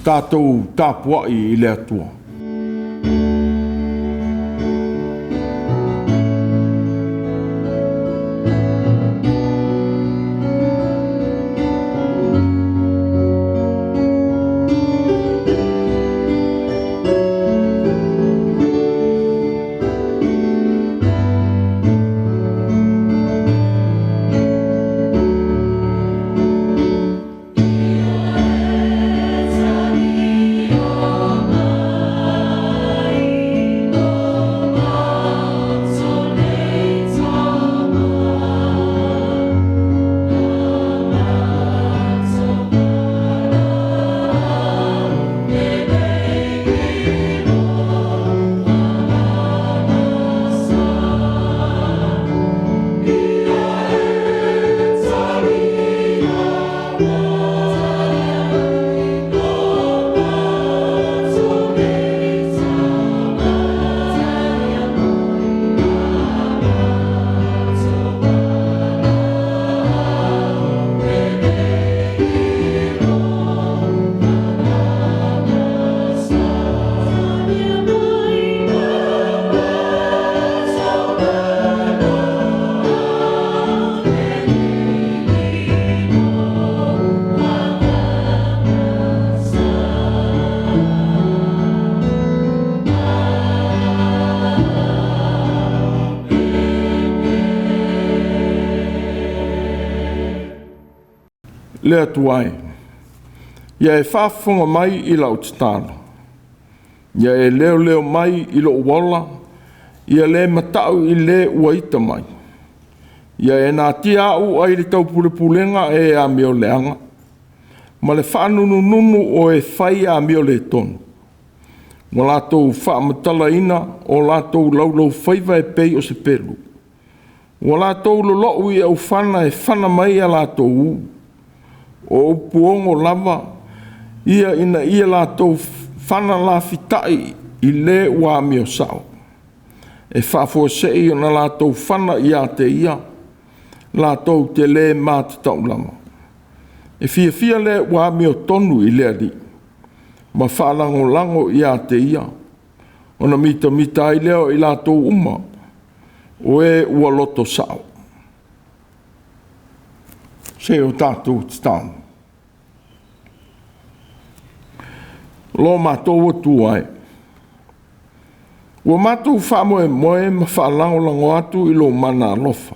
Tatou tapuai i le Atua. Le Atua e, ia e faafofoga mai i lau tatalo, ia e leoleo mai i lou ola, ia le mata'u i le ua ita mai. Ia e natia au ai le taupulepulega o e amioleaga, ma le faanunununu o e fai amioletonu, ua latou faamatalaina o latou laulaufaiva e pei o se pelu, ua latou lolo'u i aufana e fana mai a latou ū. O upu ono lava ia ina ia latou fana lafita'i i le ua amio sa'o, e faafuasei ona latou fana ia te ia latou te le matataulaga. E fiafia le ua amiotonu i le Alii ma faalagolago ia te Ia, ona mitamita ai lea o i latou uma o e ua loto sa'o. Se o tatou tatalo. Lo matou Atua e, ua matou faamoemoe ma faalagolago atu i lou mana alofa,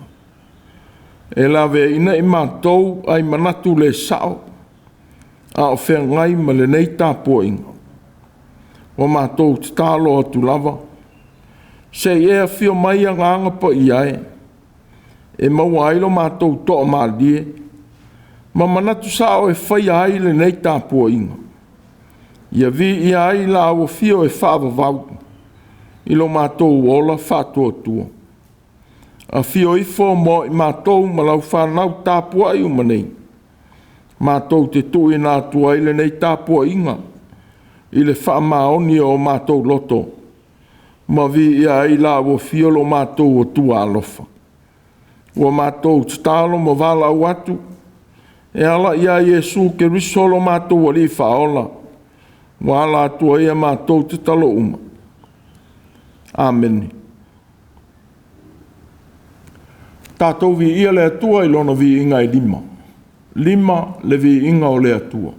e laveaiina i matou ai manatu le sao a o feagai ma lenei tapuaiga. Ua matou tatalo atu lava, se i e afio mai Agaga Paia e, e maua ai lo matou toamalie ma manatu sao e faia ai lenei tapuaiga. Ia viia ai lau afio e faavavau i lo matou ola faatuatua. Afio ifo mo i matou ma lau fanau tapuai uma nei, matou te tuuina atu ai lenei tapuaiga i le faamaoni o matou loto, ma viia ai lau afio lo matou Atua alofa. Ua matou tatalo ma valaau atu e ala ia Iesu Keriso lo matou Alii Faaola, ua ala atu ai a matou tatalo uma. Amene. Tatou viia le Atua i lona viiga e lima. Lima le viiga o le Atua.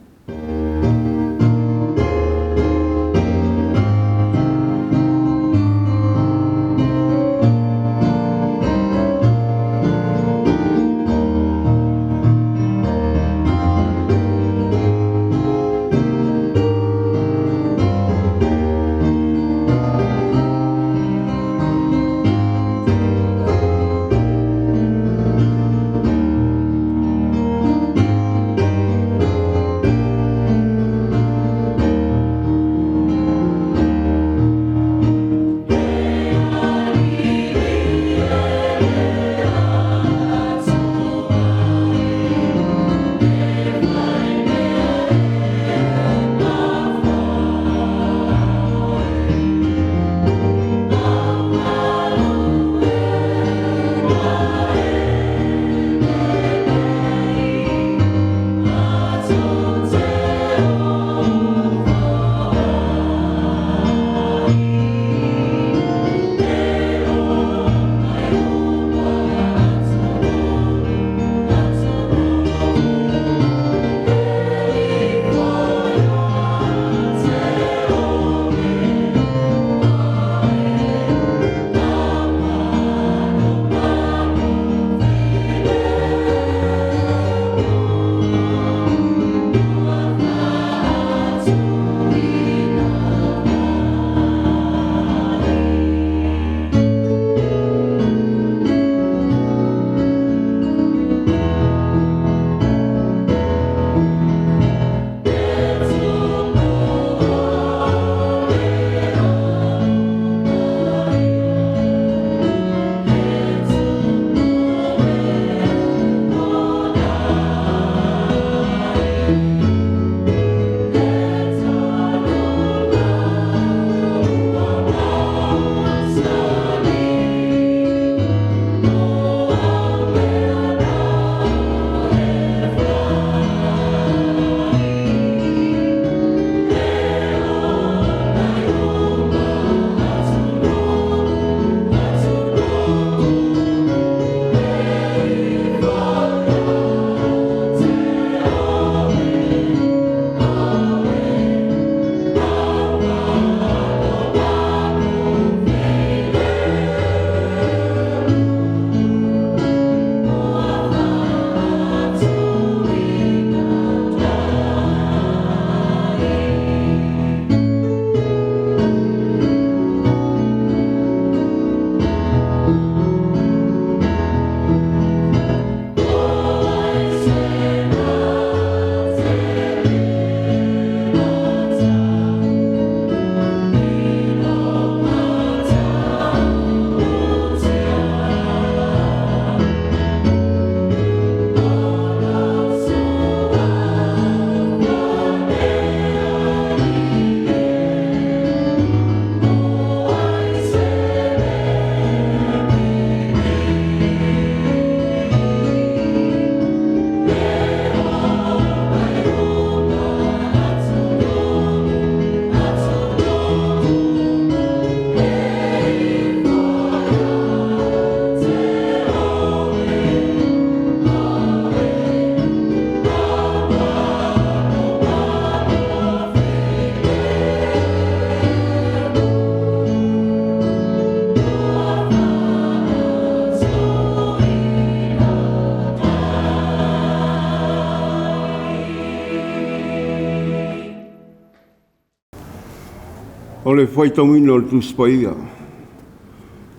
O le faitauina o le Tusi Paia,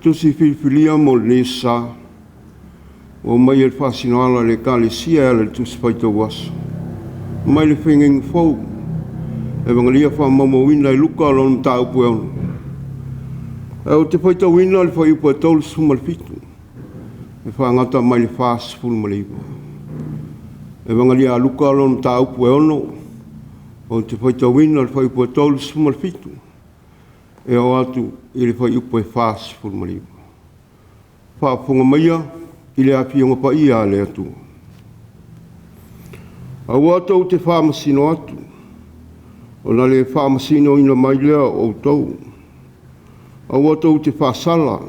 Tusi filifilia mo lenei aso Sa, ua aumaia i le faasinoala a le Ekalesia e ala i le Tusi Faitau Aso, mai le Faiga Fou, Evagelia faamaumauina e Luka lona mataupu e 6. Ae ou te faitauina le fuaiupu e 37 e faagata mai le 49. Evagelia a Luka lona mataupu e 6, ou te faitauina le fuaiupu e 37 e oo atu i le fuaiupu e 49. Faafofoga maia i le Afioga Paia a le Atua. Aua tou te faamasino atu, ona le faamasinoina mai lea o outou. Aua tou te faasala,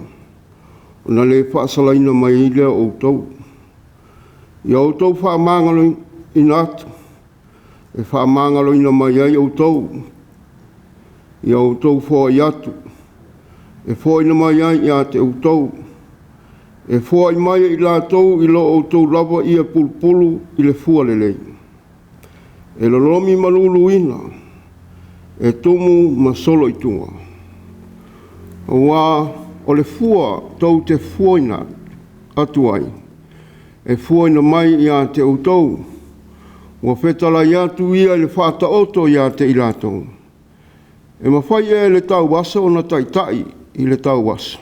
ona le faasalaina mai lea o outou. Ia outou faamagaloina atu, e faamagaloina mai ai outou. Ia outou foai atu, e foaina mai ai ia te outou. E foai mai e i latou i lo outou lava ia pulupulu i le fua lelei, e lolomi ma luluina, e tumu ma solo i tua. Aua o le fua tou te fuaina atu ai, e fuaina mai ia te outou, ua fetalai atu ia i le faataoto ia te i latou. E mafai ea e le tauaso ona taitai i le tauaso?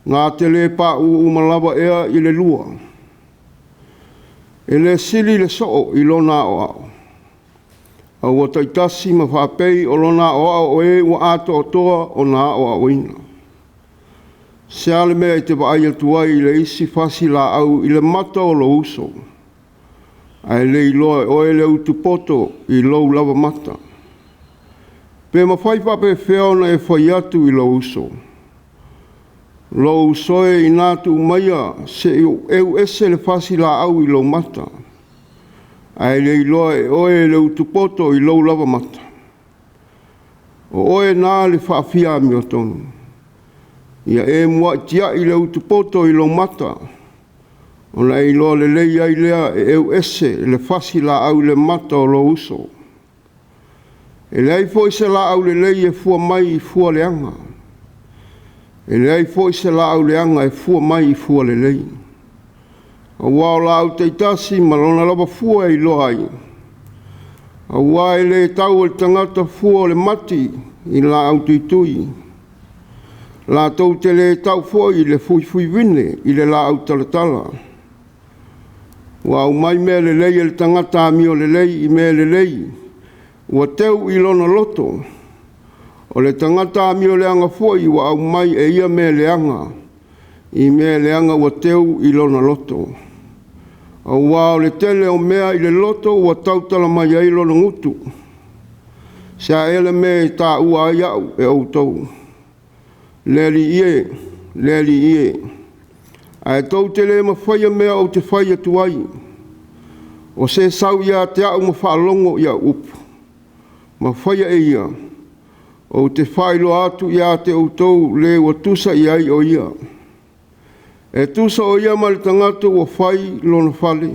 Na te le pauu uma lava ea i le lua? E le sili le soo i lona aoao, a ua taitasi ma faapei o lona aoao o e ua atoatoa ona aoaoina. Se a le mea e te vaai atu ai i le isi fasi laau i le mata o lou uso, ae le iloa e oe le utupoto i lou lava mata? Pe mafai faapefea ona e fai atu i lou uso, lou uso e, inā tuu maia se i ou eu ese le fasi laau i lou mata, ae le iloa e oe le utupoto i lou lava mata? O oe na le faafia amiotonu. Ia e muai tiai le utupoto i lou mata, ona e iloa lelei ai lea e eu ese le fasi laau i le mata o lou uso. E leai foi se laau lelei e fua mai i fua leaga. E leai foi se laau leaga e fua mai i fua lelei. Aua o laau taitasi ma lona lava fua e iloa ai. Aua e le tau e le tagata fua o le mati i le laau tuitui. Latou te le tau foi le fuifuivine i le laau talatala. Ua aumai mea lelei e le tagata amio lelei i mea lelei ua teu i lona loto. O le tagata amio leaga foi ua aumai e ia mea leaga i mea leaga ua teu i lona loto. Aua o le tele o mea i le loto ua tautala mai ai lona gutu. Se a ea le mea e taua ai au e outou, le Alii e, le Alii e, ae tou te le mafaia mea ou te fai atu ai. O se sau ia te au ma faalogo i au upu, ma faia e ia, ou te faailoa atu ia te outou le ua tusa i ai o ia. E tusa o ia ma le tagata ua fai lona fale,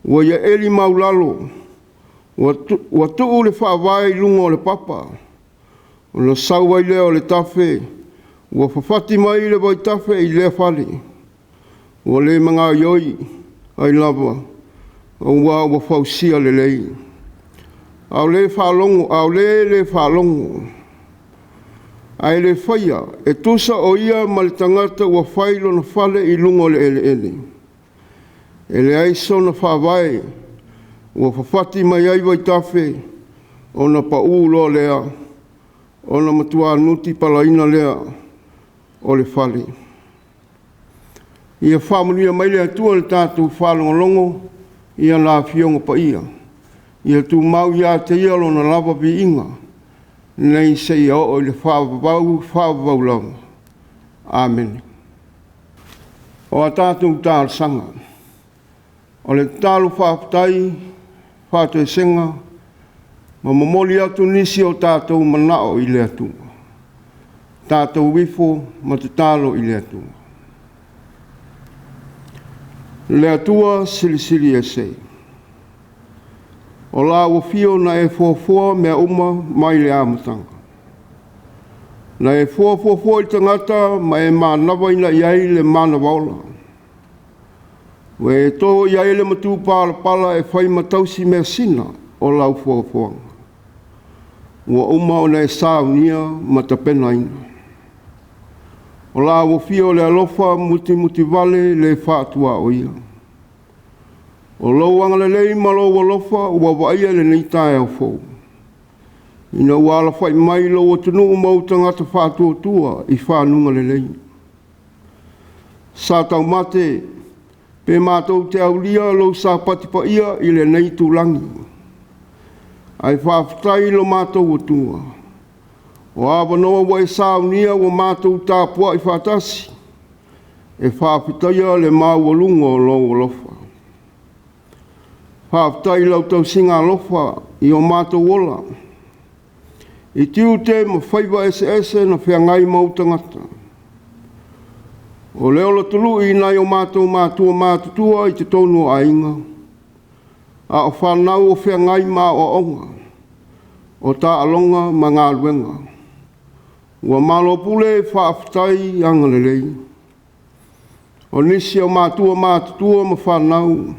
ua ia eli maulalo, ua tuu le faavae i luga o le papa, ona sau ai lea o le tafe, ua fafati mai le vaitafe i lea fale, ua le magaoioi ai lava, aua ua fausia lelei. A o le faalogo, a o le le faalogo, ae le faia, e tusa o ia ma le tagata ua fai lona fale i luga o le eleele. E leai sona faavae, ua fafati mai ai vaitafe, ona pau loa lea, ona matua nutipalaina lea o le fale. Ia faamanuia mai le Atua i le tatou faalogologo i ana Afioga Paia. Ia tumau ia te Ia lona lava viiga, nei seia oo i le faavavau faavavau lava. Amene. O a tatou talosaga, o le tatalo faafetai, faatoesega, ma momoli atu nisi o tatou manao i le Atua. Tatou ifo ma tatalo i le Atua. Le Atua Silisili Ese, o lau afio na e foafoa mea uma mai le amataga. Na e fuafua foi i le tagata ma e manavaina i ai le manava ola. Ua e to i ai le matupalapala e fai ma tausi measina o lau foafoaga. Ua uma ona e saunia ma tapenaina. O la ua fia o le alofa mutimutivale le faatuaoia. O lou agalelei ma lou alofa ua vaaia lenei taeao fou. Ina ua alafai mai lou atunuu ma ou tagata faatuatua i fanuga lelei. Sa taumate pe matou te aulia lou sapati paia i lenei itulagi. Ae faafetai i lo matou Atua, o avanoa ua e saunia ua matou tapuai faatasi, e faafetaia le maualuga o lou alofa. Faafetai i lau tausiga alofa i o matou ola, i tiute ma faiva eseese na feagai ma ou tagata. O le ola tului nai o matou matua matutua i totonu o aiga, a o fanau o feagai ma aoaoga, o taaloga ma galuega. Ua malo pule faafetai agalelei. O nisi o matua matutua ma fanau,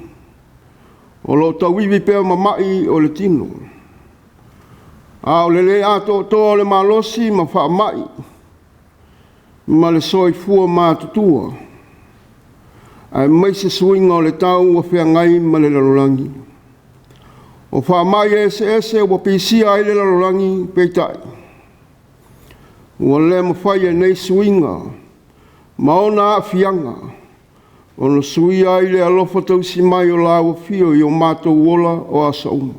o lo o tauivi pea ma mai o le tino, a o le le atoatoa o le malosi ma faamai ma le soifua matutua, aemaise suiga o le tau ua feagai ma le lalolagi. O faamai eseese ua pisia ai le lalolagi, peitai, ua le mafai e nei suiga ma ona aafiaga ona suia ai le alofa tausi mai o lau afio i o matou ola o aso uma.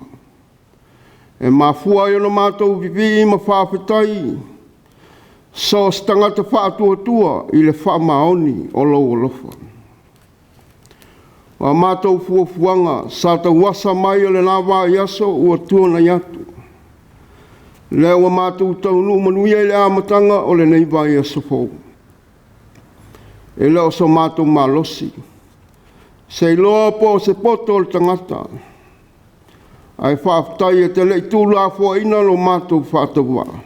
E mafua ai ona matou vivii ma faafetai so o se tagata faatuatua i le faamaoni o lou alofa. O a matou fuafuaga sa tauasa mai o lena vaiaso ua tuanai atu, lea ua matou taunuu manuia i le amataga o lenei vaiaso fou. E le o so matou malosi, se iloa po o se poto o le tagata, ae faafetai e te le i tuulafoaiina lo matou faatauvaa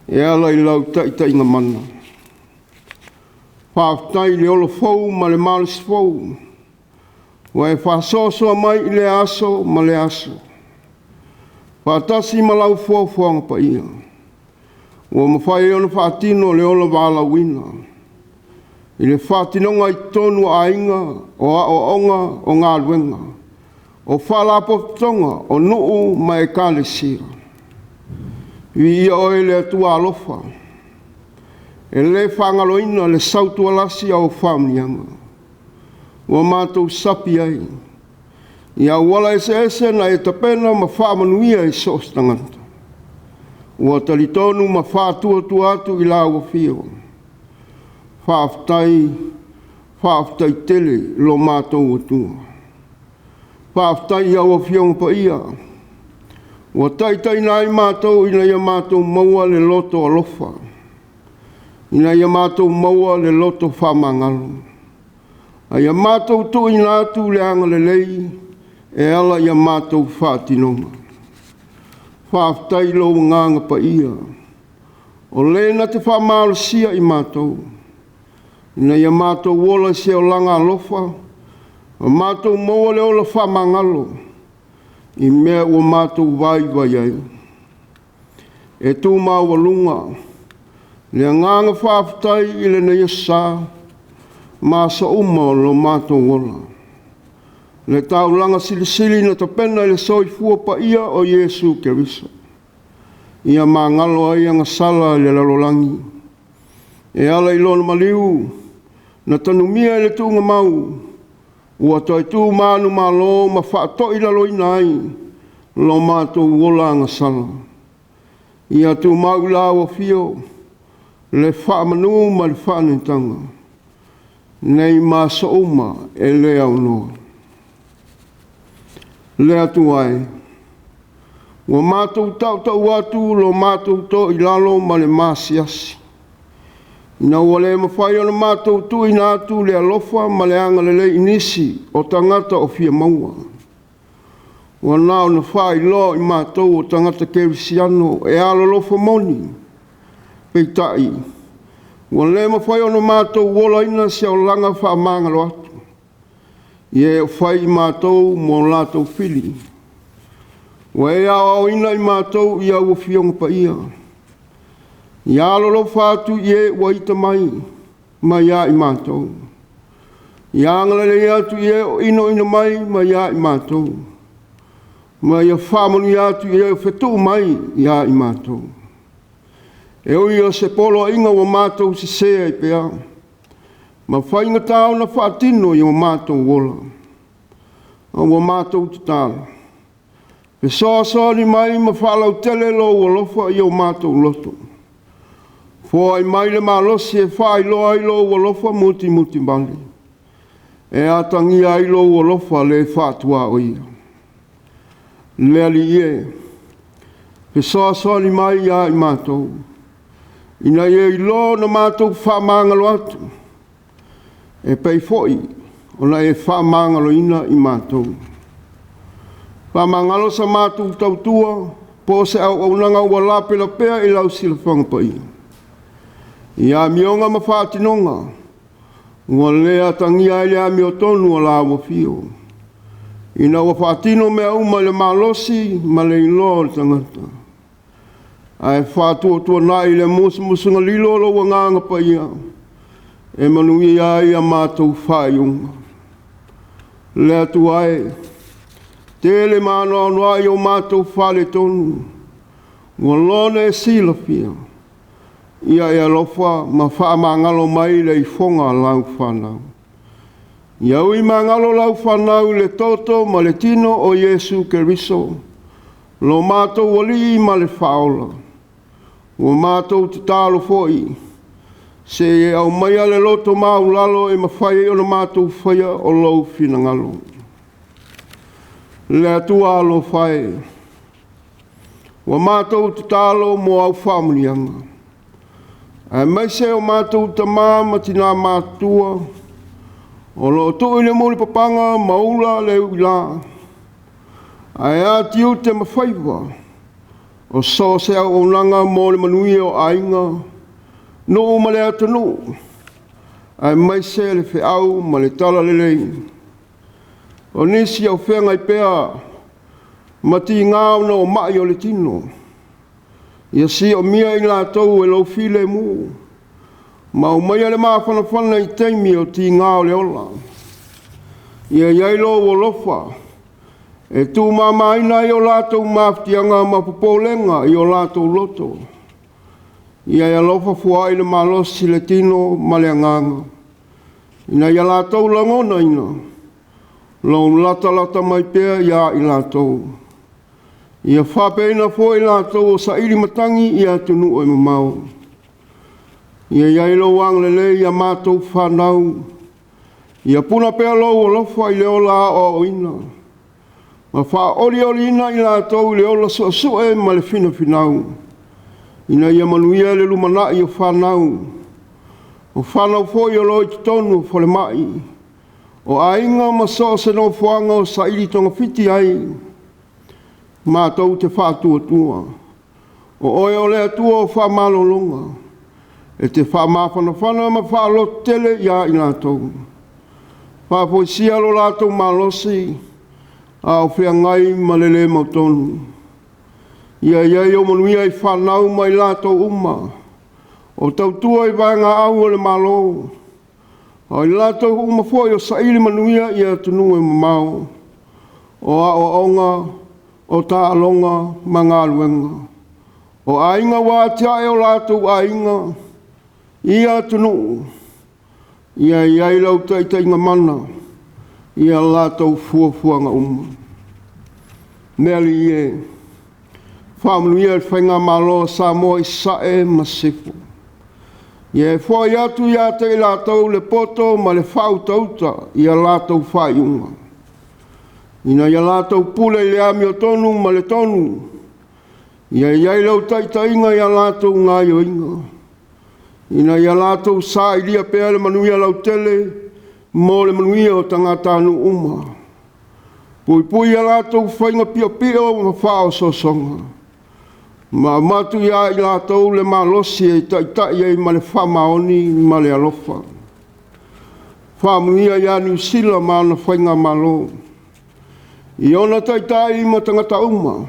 e ala i lau taitaiga mana. Faafetai i le ola fou ma le malosi fou, ua e faasoasoa mai i lea aso ma lea aso, faatasi ma lau foafoaga paia, ua mafai ai ona faatino le ola valaauina i le faatinoga i totonu o aiga, o aoaoga, o galuega, o faalapotopotoga, o nuu ma ekalesia. Viia oe le Atua alofa, e le faagaloina le sautualasi o au faamanuiaga, ua matou sapi ai, i auala eseese na e tapena ma faamanuia i so o se tagata. Ua talitonu ma faatuatua atu i lau afio. Faafetai, faafetai tele lo matou Atua. Faafetai i au Afioga Paia, ua taitaiina ai matou ina ia matou maua le loto alofa, ina ia matou maua le loto faamagalo, a ia matou tuuina atu le agalelei e ala i a matou faatinoga. Faafetai i lou agaga paia, o le na te faamalosia i matou, ina ia matou ola i se olaga alofa, ma matou maua le ola faamagalo i mea ua matou vaivai ai. E tu maualuga le agaga faafetai i lenei aso sa ma aso uma o lo matou ola. Le taulaga silisili na tapena i le soifua paia o Iesu Keriso, ia magalo ai agasala i le lalolagi, e ala i lona maliu na tanumia i le tuugamau, ua toe tu manumalo ma faatoilaloina ai lo matou ola agasala. Ia tumau i lau afio le faamanu ma le faaneetaga, nei ma aso uma e le aunoa. Le Atua e, ua matou tautau atu lo matou toilalo ma le maasiasi, ina ua le mafai ona matou tuuina atu le alofa ma le agalelei i nisi o tagata o fia maua. Ua na ona faailoa i matou o tagata kerisiano e alolofa moni, Peitai, ua le mafai ona matou olaina se olaga faamagalo atu i e o fai i matou ma o latou fili. Ua e aoaoina i matou i au Afioga Paia. Ia alolofa atu i e ua ita mai maiā i matou. Ia agalelei atu i e o inoino mai maiā i matou. Ma ia faamanuia atu i e o fetuu mai ia i matou. E ui o se poloaiga ua matou sesē ai pea, ma faigata ona faatino i o matou ola, a ua matou tatalo, fesoasoani mai ma faalautele lou alofa i o matou loto. Foai mai le malosi e faailoa ai lou alofa mutimutivale, e atagia ai lou alofa le faatuaoia. Le Alii e, fesoasoani mai ia i matou, ina ia iloa ona matou faamagalo atu, e pei foi ona e faamagaloina i matou. Faamagalo sa matou tautua po o se auaunaga ua lapelapea i lau silafaga paia. I amioga ma faatinoga, ua le atagia ai le amiotonu a lau afio, ina ua faatino mea uma i le malosi ma le iloa o le tagata, ae faatuatuanai le musumusuga lilo a lou Agaga Paia e manuia ai a matou faaiuga. Le Atua e, tele ma anoanoai o matou faaletonu, ua loa ona e silafia, ia e alofa ma faamagalo mai le ifoga a lau fanau. Ia ui magalo lau fanau i le toto ma le tino o Iesu Keriso, lo matou Alii ma le Faaola. Ua matou tatalo foi, se i e aumaia le loto maualalo e mafai ai ona matou faia o lou finagalo. Le Atua alofa e, ua matou tatalo mo au faamanuiaga, aemaise o matou tama ma tina matutua o lo o tuu i le mulipapaga ma ula le uila, ae a tiute ma faiva o so o se auaunaga mo le manuia o aiga, nuu ma le atunuu, aemaise le feau ma le talalelei. O nisi o feagai pea ma tiga ona o mai o le tino, ia siomia i latou e lou filemu, ma aumaia le mafanafana i taimi o tiga o le ola. Ia i ai lou alofa e tuumamaina ai o latou mafatiaga ma popolega i o latou loto. Ia e alofa foai le malosi i le tino ma le agaga, ina ia latou lagonaina lou latalata mai pea ia i latou. Ia faapeaina foi i latou o saili matagi i atunuu e mamao. Ia i ai lou agalelei ia matou fanau, ia puna pea lou alofa i le ola aoaoina, ma faaolioliina i latou i le ola suesue ma le finafinau, ina ia manuia le lumanai o fanau, o fanau foi o lo o i totonu o falemai, o aiga ma so o se nofoaga o saili togafiti ai, matou te faatuatua. O oe o le Atua o faamalologa, e te faamafanafana ma faalototele ia i latou. Faafoisia lo latou malosi a o feagai ma le le mautonu. Ia i ai ou manuia i fanau ma i latou uma o tautua i vaegaau a le Malo, o i latou uma foi o saili manuia i atunuu e mamao, o aoaoga, o taaloga ma galuega. O aiga ua atiae o latou aiga i atunuu, ia i ai lau taitaiga mana i a latou fuafuaga uma. Le Alii e, faamanuia i le Faigamalo a Samoa i Sasae ma Sisifo. Ia e foai atu ia te i latou le poto ma le faautauta i a latou faaiuga, ina ia latou pule i le amiotonu ma le tonu. Ia i ai lau taitaiga i a latou gaoioiga, ina ia latou sailia pea le manuia lautele mo le manuia o tagatanuu uma. Puipui a latou faiga piopio ma faaosoosoga. Ma avatu ia i latou le malosi e taitai ai ma le faamaoni ma le alofa. Faamanuia ia Niu Sila ma ana faigamalo, i ona taitai ma tagata uma,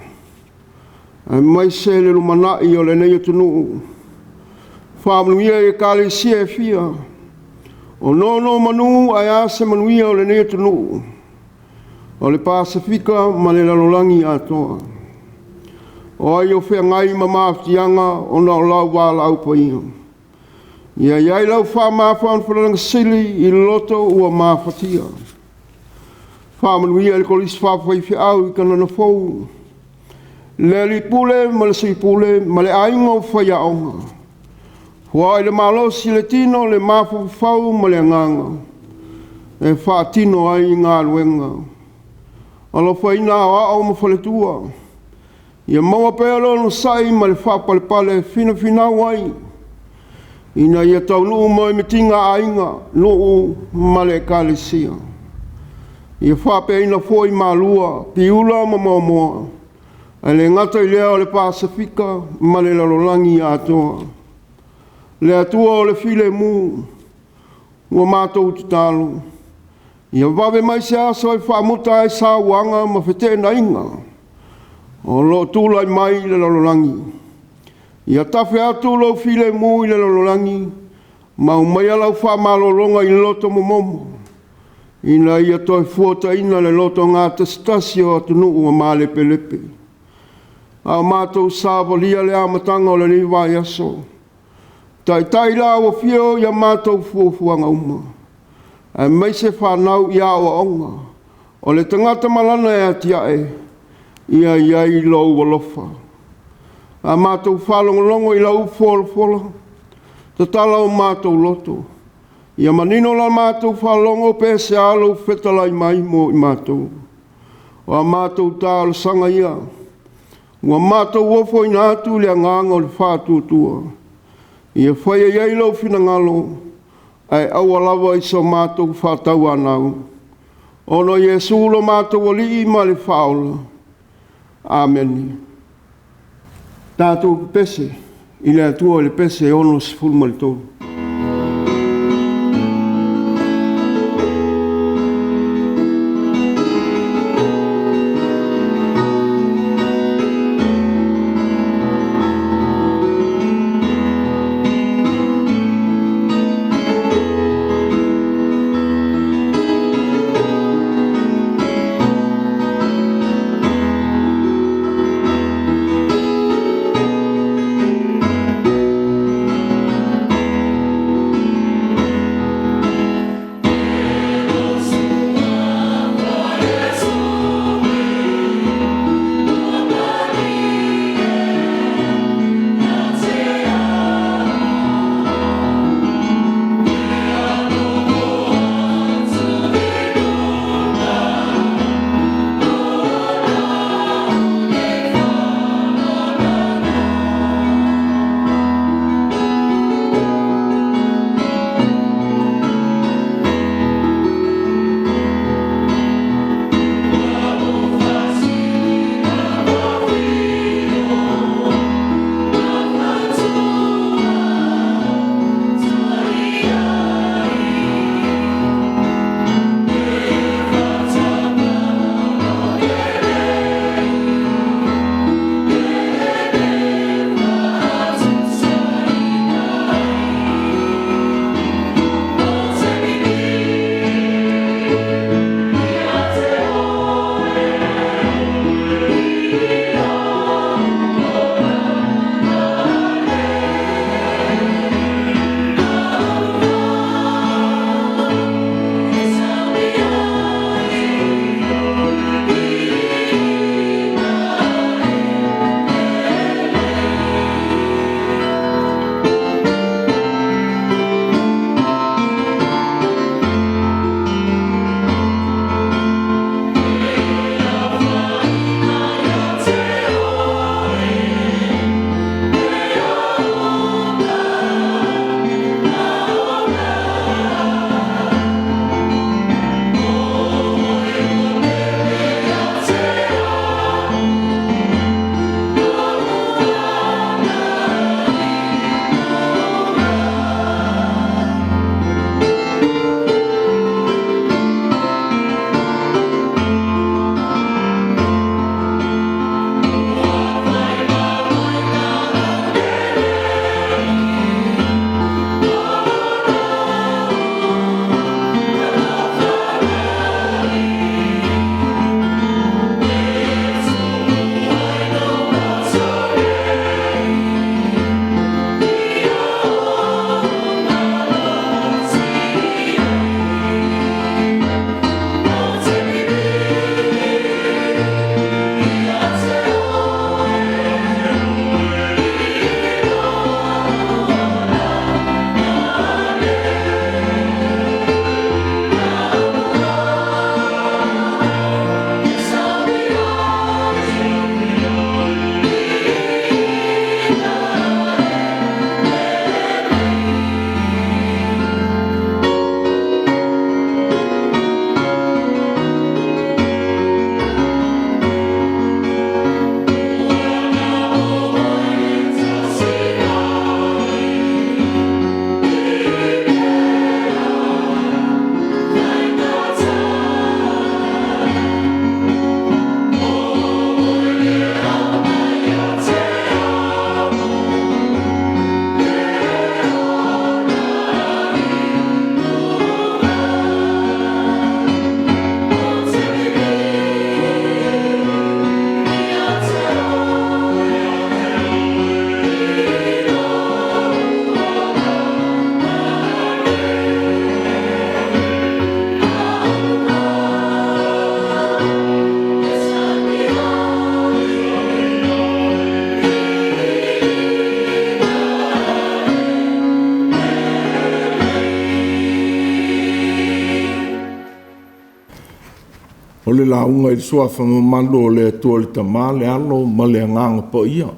aemaise le lumanai o lenei atunuu. Faamanuia i ekalesia e fia o nonomanu ae a se manuia o lenei atunuu, o le Pasefika ma le lalolagi atoa. O ai o feagai ma mafatiaga ona o lau valaau paia, ia i ai lau faamafanafanaga sili i loto ua mafatia. Faamanuia i le Kolisi Faafaifeau i Kanana Fou, le alii pule ma le sui pule ma le aiga o faiaoga. Foai le malosi i le tino, le mafaufau ma le agaga e faatino ai galuega. Alofaina aoao ma faletua, ia maua pea le onosai ma le faapalepale e finafinau ai, ina ia taunuu moemitiga a aiga, nuu ma le ekalesia. Ia faapeaina foi Malua, Piula ma Moamoa, ae le gata i lea o le Pasefika ma le lalolagi atoa. Le Atua o le filemu, ua matou tatalo, ia vave mai se aso e faamuta ai sauaga ma feteenaiga o lo o tulai mai i le lalolagi. Ia tafe atu lou filemu i le lalolagi ma aumaia lau faamalologa i loto momomo, ina ia toe fuataina le lotogatasitasi o atunuu ua malepelepe. A o matou savalia le amataga o lenei vaiaso, taitai lau afio i a matou fuafuaga uma, aemaise fanau i aoaoga. O le tagata ma lana e atiae, ia i ai lou alofa. A matou faalogologo i lau upu folafola, tatala o matou loto, ia manino la matou faalogo pe sea lou fetalai mai mo i matou. O a matou talosaga ia, ua matou ofoina atu i le agaga o le faatuatua, ia faia i ai lou finagalo, ae aua lava i so matou faatauanau, ona o Iesu lo matou Alii ma le Faaola. Amene. Tatou pepese i le Atua i le pese 63. O le lauga i le suafa mamalu o le Atua le Tama, le Alo ma le Agaga Paia.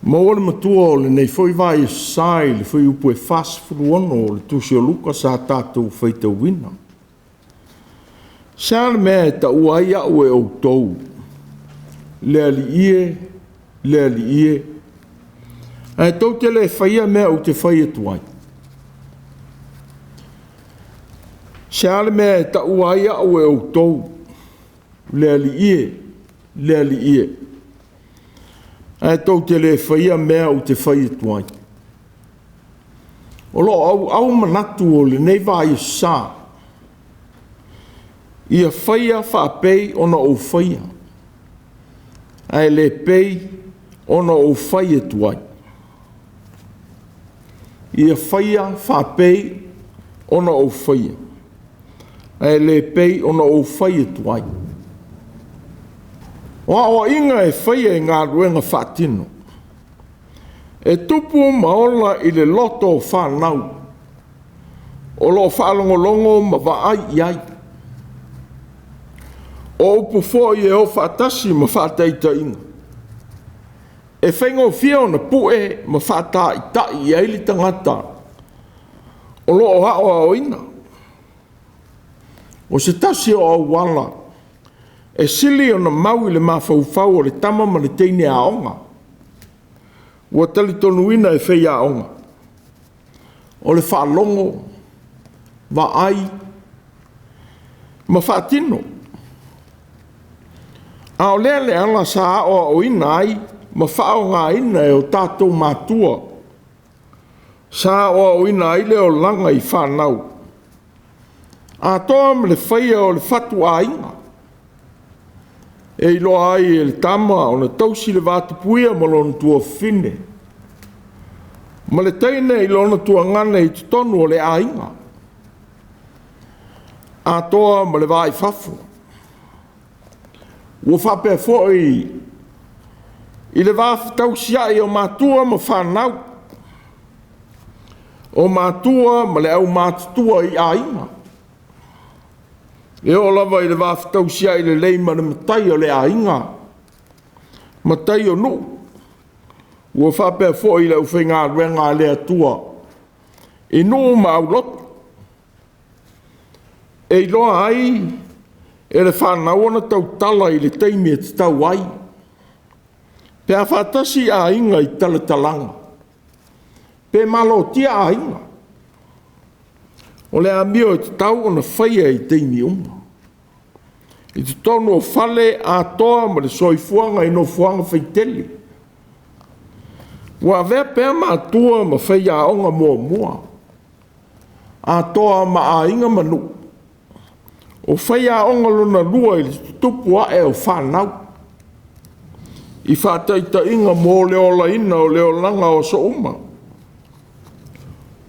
Maua le matua o lenei foi vai sa i le fuaiupu e 46 o le Tusi o Luka sa tatou faitauina. Se a le mea e taua ai au e outou, le Alii e, le Alii e, ae tou te le faia mea ou te fai atu ai? Se a le mea e taua ai au e outou, le Alii e, le Alii e, ae tou te le faia mea ou te fai atu ai? O lo o auau manatu o lenei vaiasa, ia faia faapei ona ou faia, ae le pei ona ou fai atu ai. Ia faia faapei ona ou faia, ae le pei ona ou fai atu ai. O aoaiga e faia i galuega faatino, e tupu ma ola i le loto o fanau o lo o faalogologo ma vaai i ai. O upu foi e o faatasi ma faataitaiga, e faigofie ona pue ma faataitai i ai le tagata o lo o aoaoina. O se tasi o auala e sili ona mau i le mafaufau o le tama ma le teine aoga, ua talitonuina e faiaoga, o le faalogo, vaai ma faatino. A o lea le ala sa aoaoina ai ma faaaogaina e o tatou matua, sa aoaoina ai le olaga i fanau, atoa ma le faia o le fatuaiga, e iloa ai e le tama ona tausi le vatapuia ma lona tuafafine, ma le teine i lona tuagane i totonu o le aiga, atoa ma le va i fafo. Ua faapea foi i le va fetausiai o matua ma fanau, o matua ma le aumatutua i aiga, e oo lava i le va fetausiai lelei ma le matai o le aiga, matai o nuu. Ua faapea foi i le aufaigaluega a le Atua i nuu ma aulotu, e iloa ai e le fanau ona tautala i le taimi e tatau ai, pe a faatasi aiga i talatalaga, pe malotia aiga. O le amio e tatau ona faia i taimi uma, i totonu o fale atoa ma le soifuaga i nofoaga faitele. Ua avea pea matua ma faiaoga muamua, atoa ma aiga ma nuu, o faiaoga lona lua i le tutupu ae o fanau, i faataitaiga mo le olaina o le olaga o aso uma.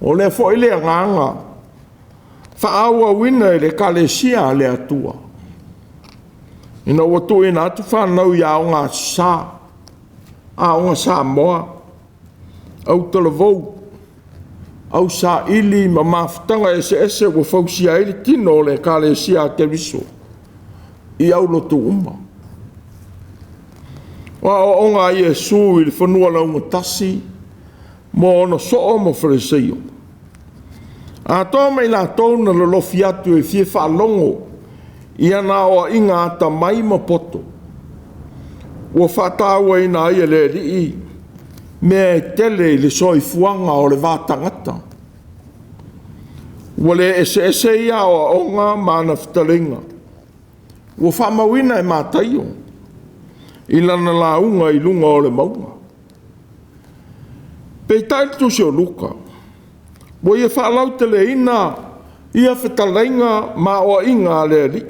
O lea foi le agaga faaauauina e le Ekalesia a le Atua, ina ua tuuina atu fanau i aoga Aso Sa, aoga Samoa, autalavou, ausaili ma mafutaga eseese ua fausia ai le tino o le Ekalesia a Keriso i aulotu uma. O aoaoga a Iesu i le fanua laugatasi mo ona soo ma Fariseio, atoa ma i latou na lolofi atu e fia faalogo i ana aoaiga atamai ma poto, ua faatauaina ai e le Alii mea e tele i le soifuaga o le va tagata. Ua le eseese ia aoaoga ma ana fetalaiga ua faamauina e Mataio i lana lauga i luga o le mauga. Peitai le tusi o Luka, ua ia faalauteleina ia fetalaiga ma aoaiga a le Alii,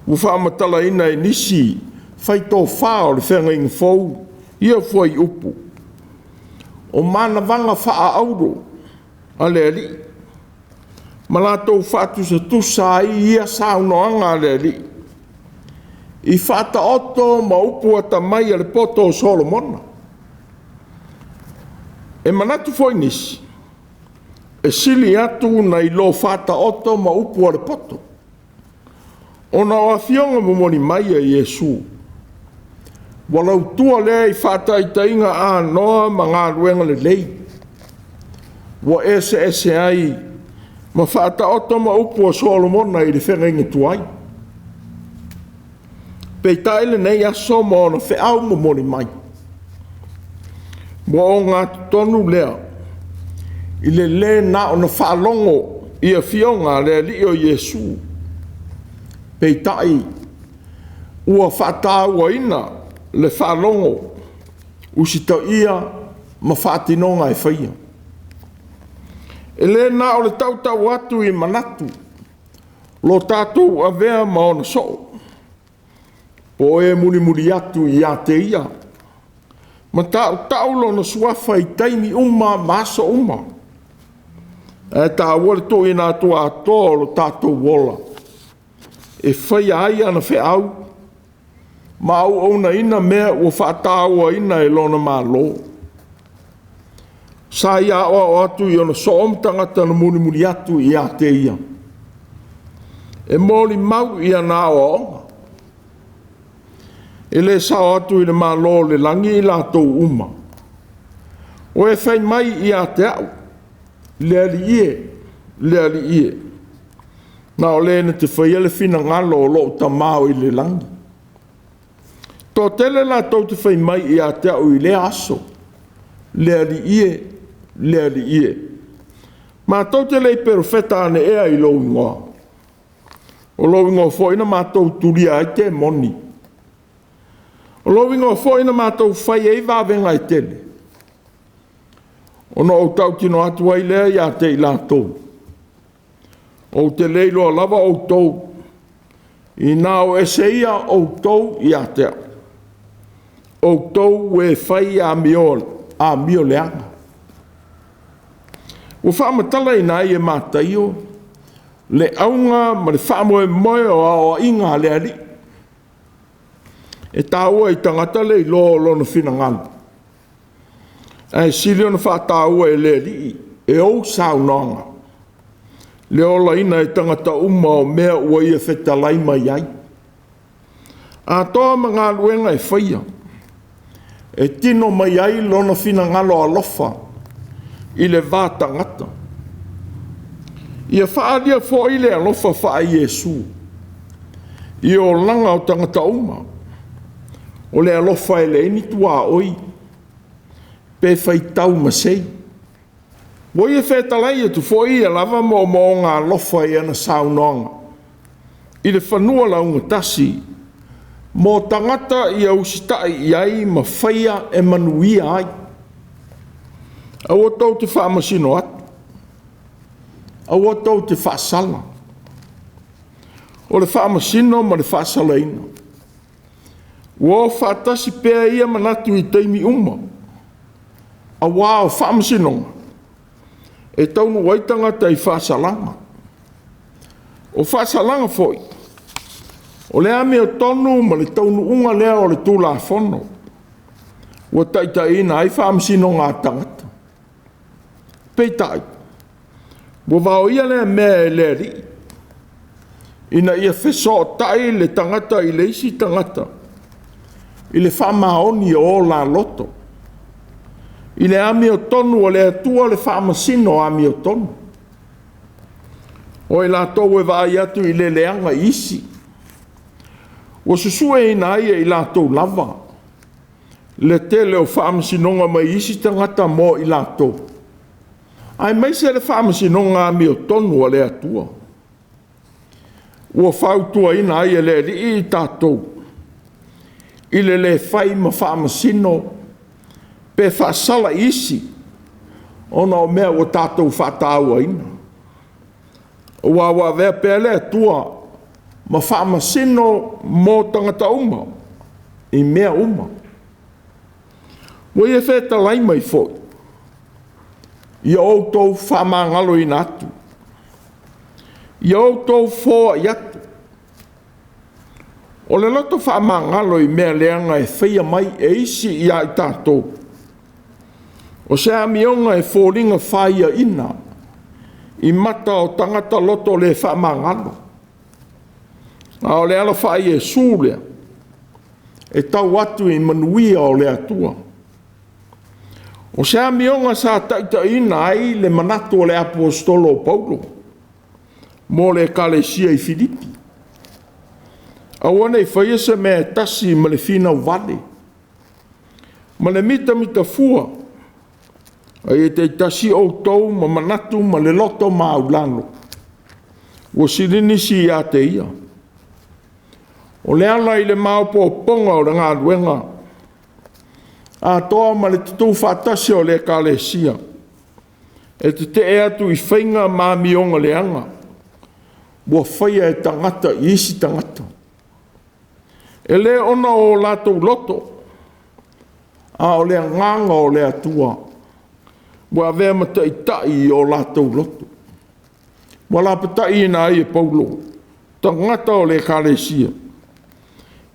ua faamatalaina e nisi faitofa o le Feagaiga Fou ia fuaiupu o manavaga faaauro a le Alii, ma latou faatusatusa ai ia saunoaga a le Alii i faataoto ma upu atamai a le poto o Solomona. E manatu foi nisi, e sili atu nai lo faataoto ma upu a le poto. Ona o afioga momoli mai a Iesu, ua lautua lea i faataitaiga anoa ma galuega lelei, ua eseese ai ma faataoto ma upu a Solomona i le feagaiga tuai. Peitai lenei aso ma ona feau momoli mai, ua ogatotonu lea i le lē na ona faalogo i afioga a le Alii o Iesu, peitai ua faatauaina le faalogo, usitaia ma faatinoga e faia. E le na o le tautau atu i manatu lo tatou avea ma ona soo, po o e mulimuli atu ia te Ia, ma tautau lona suafa i taimi uma ma aso uma. Ae taua le tuuina atu atoa o lo tatou ola e faia ai ana feau ma auaunaina mea ua faatauaina e lona Malo. Sa ia aoao atu i ona soo ma tagata na mulimuli atu ia te ia, e molimau i ana aoaoga. E le sao atu i le Malo o le lagi i latou uma, o e fai mai ia te au, le Alii e, le Alii e, na o le na te faia le finagalo o lou Tama o i le lagi. Toatele latou te fai mai ia te au i lea aso, le Alii e, le Alii e, matou te le i perofeta ane ea i lou igoa? O lou igoa foi na matou tulia ai temoni. O lou igoa foi na matou fai ai vavega e tele. Ona ou tautino atu ai lea ia te i latou, ou te le iloa lava outou, ina o ese ia outou ia te au, outou e fai amio leaga. Ua faamatalaina ai e Mataio le auga ma le faamoemoe o aoaiga a le Alii. E taua i tagata le iloa o lona finagalo, ae sili ona faataua e le Alii e ou saunoaga le olaina e tagata uma o mea ua ia fetalai mai ai. Atoa ma galuega e faia, e tino mai ai lona finagalo alofa i le va tagata. Ia faaalia foi le alofa faa-Iesu i olaga o tagata uma. O le alofa e leai ni tuaoi pe faitau masei. Ua ia fetalai atu foi ia lava moomooga alofa i ana saunoaga i le fanua laugatasi mo tagata ia usitai i ai ma faia e manuia ai. Aua tou te faamasino atu, aua tou te faasala. O le faamasino ma le faasalaina, ua o faatasi pea ia manatu i taimi uma, auā o faamasinoga e taunuu ai tagata i faasalaga. O faasalaga foi, o le amiotonu ma le taunuuga lea o le Tulafono ua taitaiina ai faamasinoga a tagata. Peitai, ua vaoia lea mea e le Alii, ina ia fesootai le tagata i le isi tagata i le faamaoni o o la loto. I le amiotonu a le Atua le faamasino amiotonu. O i latou e vaai atu i le leaga i isi, ua susueina ai e i latou lava le tele o faamasinoga mai isi tagata mo i latou, aemaise le faamasinoga amiotonu a le Atua. Ua fautuaina ai e le Alii i tatou i le le fai ma faamasino pe faasala i isi ona o mea ua tatou faatauaina, aua ua avea pea le Atua ma faamasino mo tagata uma i mea uma. Ua ia fetalai mai foi, ia outou faamagaloina atu, ia outou foai atu. O le loto faamagalo i mea leaga e faia mai e isi ia i tatou, o se amioga e foliga faiaina i mata o tagata loto le faamagalo. A o le ala faa-Iesu lea, e tau atu i manuia o le Atua. O se amioga sa taitaiina ai le manatu o le Aposetolo o Paulo mo le Ekalesia i Filipi. Aua ne i faia se mea e tasi ma le finau vale, ma le mitamitafua, a ia taitasi outou ma manatu ma le loto maualalo, ua sili nisi ia te ia. O le ala i le maopoopoga o le galuega, atoa ma le tutu faatasi o le Ekalesia, e tetee atu i faiga ma amioga leaga ua faia e tagata i isi tagata. E le ona o latou loto, a o le agaga o le Atua ua avea ma taitai i o latou loto. Ua lapataiina ai e Paulo tagata o le Ekalesia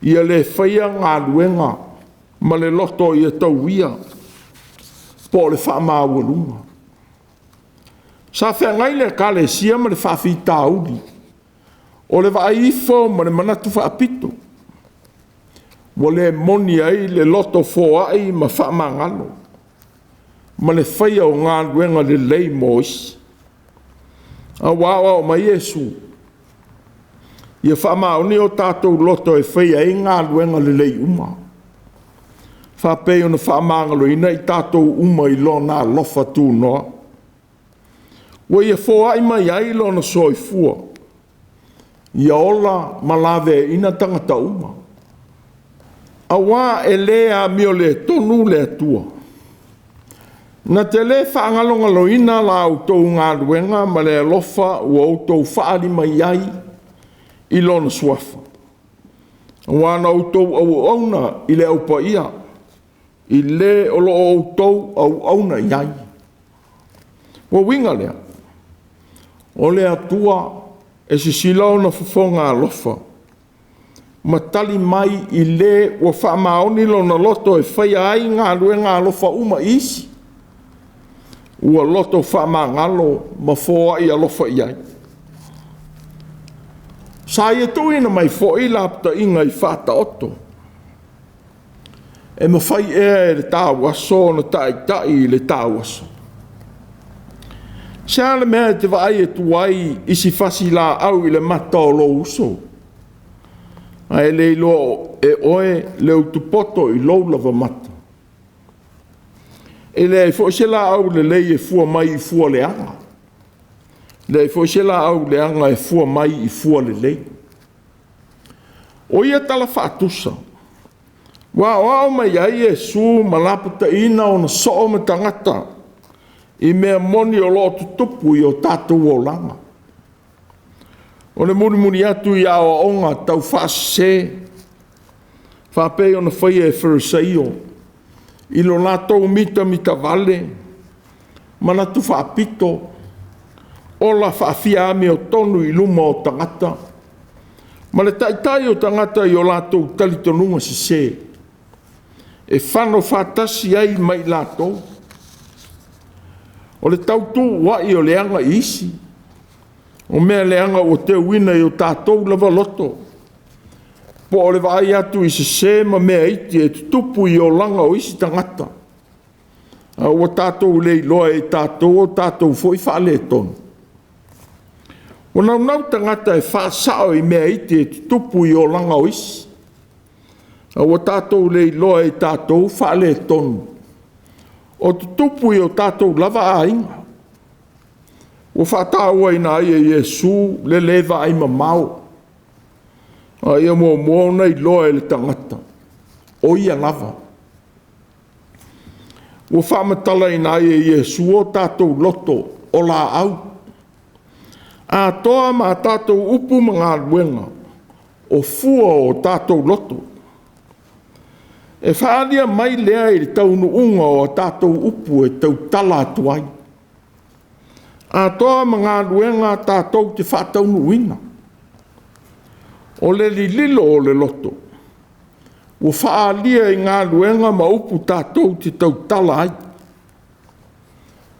ia le faia galuega ma le loto ia tauia po o le faamaualuga. Sa feagai le Ekalesia ma le faafitauli o le vaai ifo ma le manatu faapito, ua le moni ai le loto foai ma faamagalo ma le faia o galuega lelei mo isi. A ua aoao mai Iesu ia faamaoni o tatou loto e faia ai galuega lelei uma, faapei ona faamagaloina i tatou uma i Lona alofa tunoa. Ua ia foai mai ai Lona soifua, ia ola ma laveaiina tagata uma. Auā e le amioletonu le Atua, na te le faagalogaloina la outou galuega ma le alofa ua outou faaali mai ai i Lona Suafa, auā na outou auauna i le Au Paia, i le o lo o outou auauna i ai. Ua uiga lea, o le Atua e sisila ona fofoga alofa ma tali mai i le ua faamaoni lona loto e faia ai galuega alofa uma i isi, ua loto faamagalo ma foai alofa i ai. Sa ia tuuina mai foi lapataiga i Faataoto, e mafai ea e le tauaso ona taitai i le tauaso? Se a le mea e te vaai atu ai i si fasilaau i le mata o lou uso, ae le iloa e oe le utupoto i lou lava mata? E leai foi se laau lelei e fua mai i fua leaga, e leai foi se laau leaga e fua mai i fua lelei. O ia tala faatusa, ua aoao mai ai Iesu ma lapataiina ona soo ma tagata i mea moni o lo o tutupu i o tatou olaga. O le mulimuli atu i aoaoga tau faasese, faapei ona faia e Farisaio i lo latou mitamitavale, manatu faapito, ola faafia-amiotonu i luma o tagata, ma le taitai o tagata i o latou talitonuga sese, e fano faatasi ai ma i latou. O le tautuua'i o le aga i isi, o mea leaga ua teuina i o tatou lava loto, po o le vaai atu i sese ma mea iti e tutupu i olaga o isi tagata, a ua tatou le iloa e i tatou o tatou foi faaletonu. Ua naunau tagata e faasao i mea iti e tutupu i olaga o isi, a ua tatou le iloa e i tatou faaletonu o tutupu i o tatou lava aiga. Ua faatauaina ai e Iesu le le vaai mamao, a ia muamua ona iloa e le tagata o ia lava. Ua faamatalaina ai e Iesu o tatou loto o laau, atoa ma a tatou upu ma galuega, o fua o tatou loto. E faaalia mai lea i le taunuuga o a tatou upu e tautala atu ai, atoa ma galuega tatou te faataunuuina. O le lililo o le loto ua faaalia i galuega ma upu tatou te tautala ai.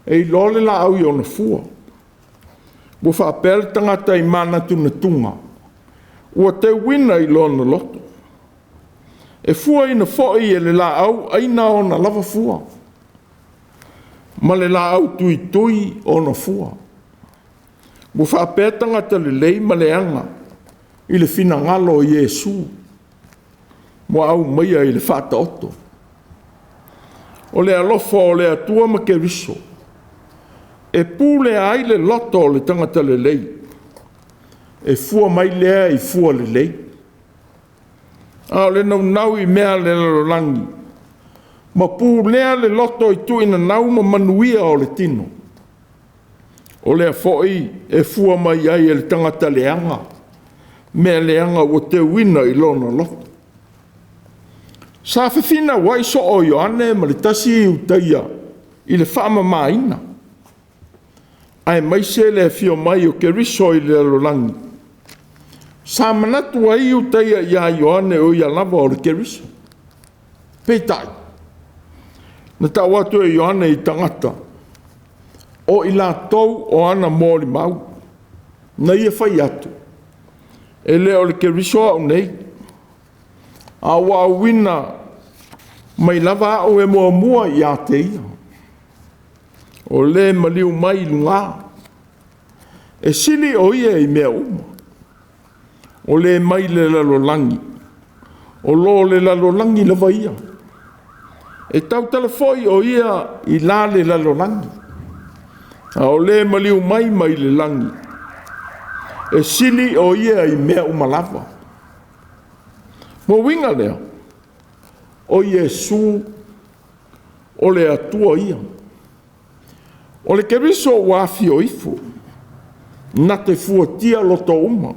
E iloa le laau i ona fua. Ua faapea le tagata i manatunatuga, ua teuina i lona loto. E fuaina foi e le laau aina ona lava fua, ma le laau tuitui ona fua. Ua faapea tagata lelei ma leaga i le finagalo o Iesu ua aumaia i le faataoto. O le alofa o le Atua ma Keriso e pulea ai le loto o le tagata lelei, e fua mai lea i fua lelei. A o le naunau i mea a le lalolagi ma pulea le loto i tuuinanau ma manuia o le tino, o lea foi e fua mai ai e le tagata leaga mea leaga ua teuina i lona loto. Sa fefinauai soo o Ioane ma le tasi Iutaia i le faamamaina, aemaise le afio mai o Keriso i le lalolagi. Sa manatu ai Iutaia ia Ioane o ia lava o le Keriso. Peitai, na tau atu e Ioane i tagata, o i latou o ana molimau, na ia fai atu, e le o le Keriso au nei, a ua auina mai lava au e muamua ia te ia. O le maliu mai i luga, e sili o ia i mea uma. O le mai le lalolagi, o lo o le lalolagi lava ia. E tautala foi o ia i la le lalolagi, a o le maliu mai mai le lagi, e sili o ia i mea uma lava. Mo uiga lea, o Iesu o le Atua ia. O le Keriso ua afio ifo, na te fuatia loto uma.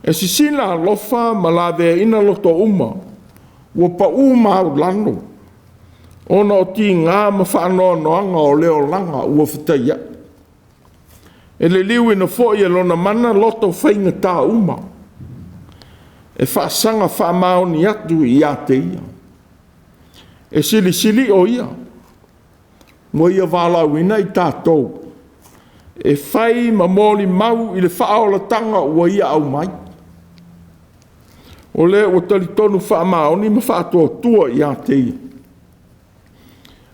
E sisina alofa ma laveaina loto uma, ua pau maulalo, ona o tiga ma faanoanoaga o le olaga ua fetaiai. E liliuina foi e lona mana loto faigata uma, e faasaga faamaoni atu ia te ia. E silisili o ia, ua ia valaauina i tatou, e fai ma molimau i le faaolataga ua ia aumai. O lea ua talitonu faamaoni ma faatuatua ia te ia.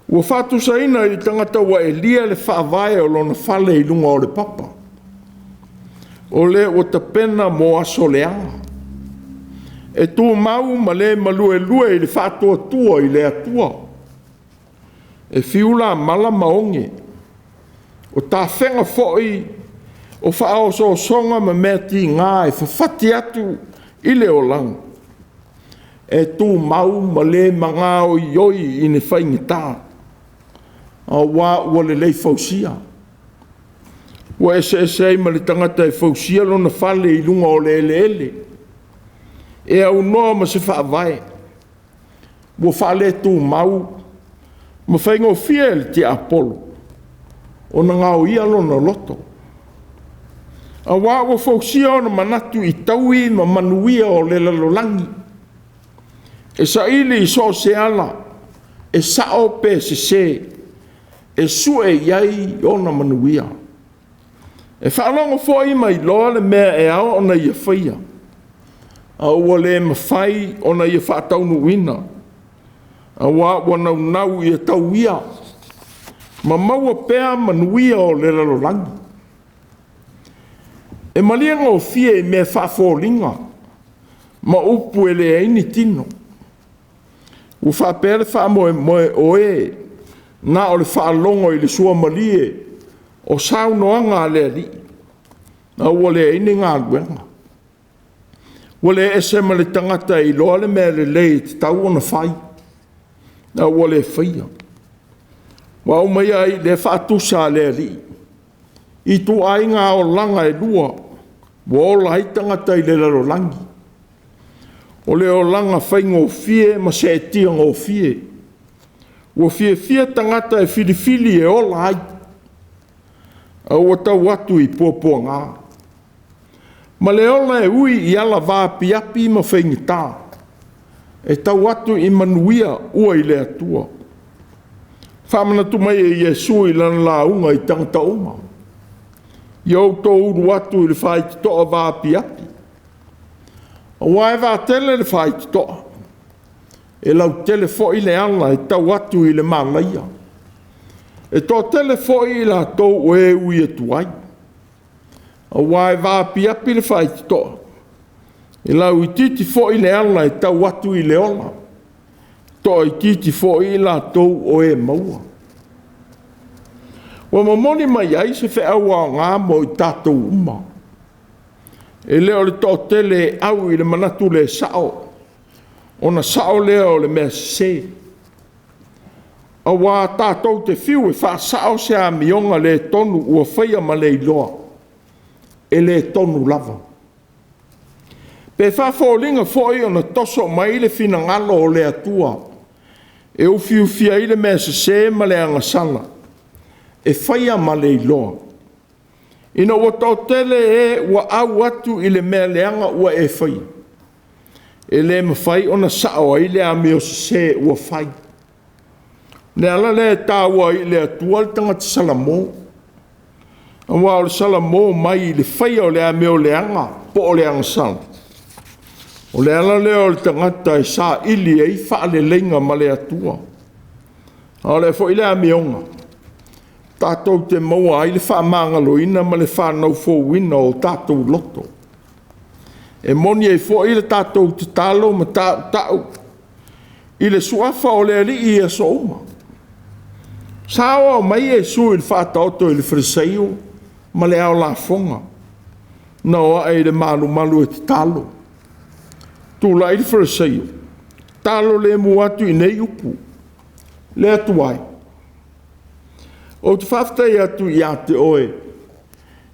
Ua faatusaina i le tagata ua elia le faavae o lona fale i luga o le papa. O lea ua tapena mo aso leaga. E tumau ma le maluelue i le faatuatua i le Atua. E fiu lamala ma oge, o tafega foi o faaosoosoga ma mea tiga e fafati atu i le olaga, e tumau ma le magaoioi i ni faigata, aua ua lelei fausia. Ua eseese ai ma le tagata e fausia lona fale i luga o le eleele, e aunoa ma se faavae ua faaletumau ma faigofie i le tiapolo ona gaoia lona loto, aua ua fausia ona manatu i taui ma manuia o le lalolagi, e saili i so o se ala, e sao pe sese, e sue i ai ona manuia. E faalogo foi ma iloa le mea e ao ona ia faia, a ua le mafai ona ia faataunuuina, aua ua naunau ia tauia ma maua pea manuia o le lalolagi. E malie gofie i mea faafoliga ma upu e leai ni tino. Ua faapea le faamoemoe o e na o le faalogo i le suamalie o saunoaga a le Alii, a ua leai ni galuega. Ua le ese ma le tagata e iloa le mea lelei e tatau ona fai, a ua le faia. Ua aumaia ai lea faatusa a le Alii i ituaiga olaga e lua ua ola ai tagata i le lalolagi. O le olaga faigofie ma seetia gofie. Ua fiafia tagata e filifili e ola ai, a ua tau atu i puapuaga. Ma le ola e ui i ala vaapiapi ma faigata, e tau atu i manuia ua i le Atua. Faamanatu mai e Iesu i lana lauga i tagata uma, ia outou ulu atu i le faitotoa vaapiapi. Aua e vaatele le faaitotoa, e lautele foi le ala e tau atu i le malaia. E toatele foi i latou o e ui atu ai. Aua e vaapiapi le faaitotoa, e lauitiiti foi le ala e tau atu i le ola, toaitiiti foi i latou o e maua. Ua momoli mai ai se feau aoga mo i tatou uma. E le o le toatele e au i le manatu le sao, ona sao lea o le mea sese. Aua tatou te fiu e faasao se amioga le tonu ua faia ma le iloa, e le tonu lava. Pe faafoliga foi ona toso mai le finagalo o le Atua e ufiufi ai le mea sese ma le agasala e faia ma le iloa, ina ua toatele e ua au atu i le mea leaga ua e faia, e le mafai ona sao ai le amio sese ua fai. O le ala lea e taua ai i le Atua le tagata salamo, aua o le salamo mai i le faia o le amio leaga po o le agasala, o le ala lea o le tagata e saili ai faaleleiga ma le Atua. A o le a foi le amioga tatou te maua ai le faamagaloina ma le fanau fouina o tatou loto. E moni ai foi le tatou tatalo ma tautau i le suafa o le Alii i aso uma. Sa oo mai Iesu i le faataoto i le Farisaio ma le ao lafoga, na o ae i le malumalu e tatalo. Tulai le Farisaio, talo lemu atu i nei upu, le Atua e, ou te faafetai atu ia te oe,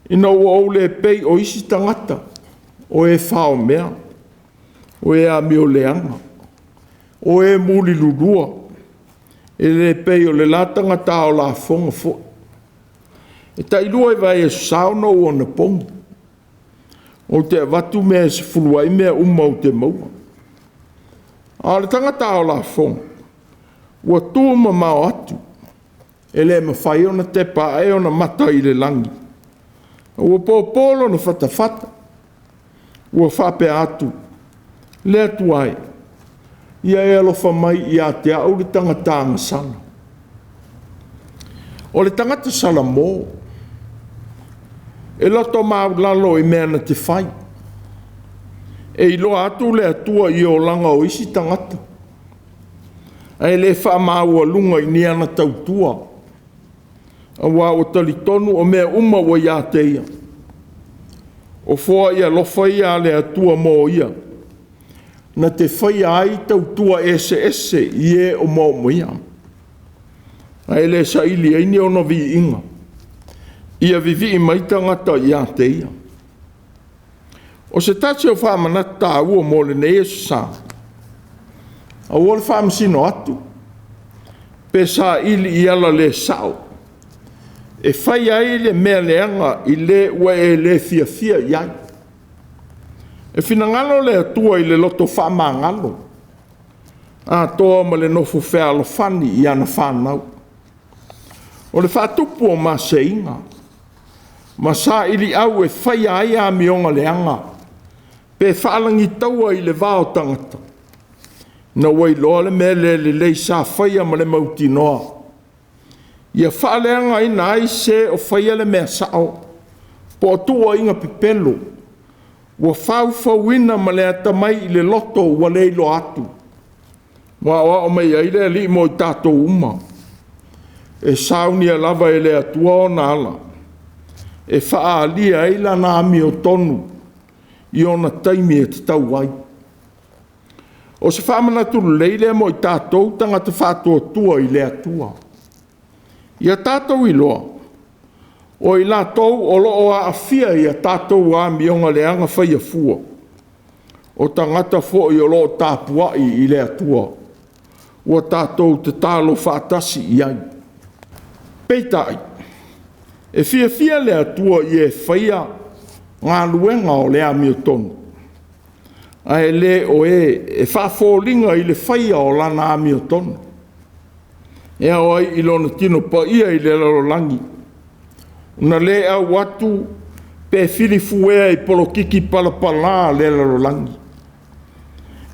ina ua ou le pei o isi tagata, o e faomea, o e amio leaga, o e mulilulua, e le pei o le la tagata ao lafoga foi. E tailua i vaiaso sa ona ou anapogi, ou te avatu mea e 10 ai mea uma ou te maua. A o le tagata ao lafoga, ua tu mamao atu, e le mafai ona tepa ae ona mata i le lagi, ua popo lona fatafata, ua faapea atu, le Atua e, ia e alofa mai ia te au le tagata agasala. O le tagata Salamo, e loto maulalo i mea na te fai, e iloa atu le Atua i olaga o isi tagata, ae le faamaualuga i ni ana tautua, aua ua talitonu o mea uma ua ia te ia, o foai alofa ia a le Atua mo ia, na te faia ai tautua eseese i e o moomia, ae le saili ai ni ona viiga, ia vivii mai tagata ia te ia. O se tasi o faamanatu taua mo lenei aso sa, aua le faamasino atu, pe saili i ala le sao, e fai ai le mea leaga i le ua e le fiafia i ai. E finagalo le Atua i le loto faamagalo, atoa ma le nofo fealofani i ana fanau. O le faatupu o maseiga, ma sailiau e faia ai amioga leaga, pe faalagitaua i le va o tagata, ina ua iloa le mea le lelei sa faia ma le mautinoa, ia faaleagaina ai se o faia le mea sao, po o tuuaiga pepelo, ua faufauina ma le atamai i le loto ua le iloa atu. Ua aoao mai ai le Alii mo i tatou uma, e saunia lava e le Atua ona ala, e faaalia ai lana amiotonu i ona taimi e tatau ai. O se faamanatu lelei lea mo i tatou tagata faatuatua i le Atua. Ia tatou iloa, o i latou o lo o aafia i a tatou amioga leaga faia fua, o tagata foi o lo o tapuai i le Atua, ua tatou tatalo faatasi i ai. Peitai, e fiafia le Atua i e faia galuega o le amiotonu, ae le o e e faafoliga i le faia o lana amiotonu. E ao ai i lona tino paia i le lalolagi, na le au atu pe filifuea i polokiki palapala a le lalolagi.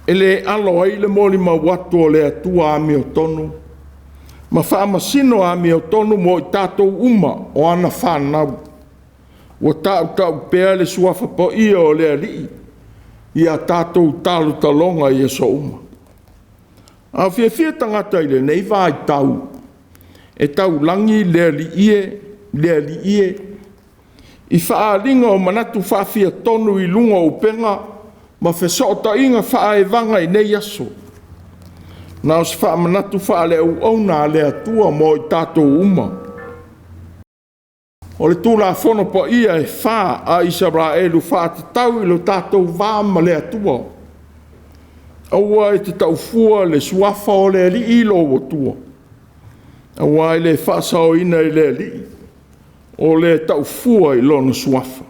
E le alo ai le molimau atu o le Atua amiotonu ma faamasino amiotonu mo i tatou uma o ana fanau, ua tautau pea le suafa paia o le Alii ia tatou talotaloga i aso uma. A o fiafia tagata i lenei vaitau e taulagi le Alii e, le Alii e, i faaaliga o manatu faafiatonu i luga o upega ma fesootaiga faaevaga i nei aso. Na o se faamanatu faale-auauna a le Atua mo i tatou uma. O le Tulafono paia e fa a Isaraelu faatatau i lo tatou va ma le Atua. Aua e te taufua le suafa o le Alii lou Atua, aua e le faasaoina i le Alii o le taufua i lona suafa.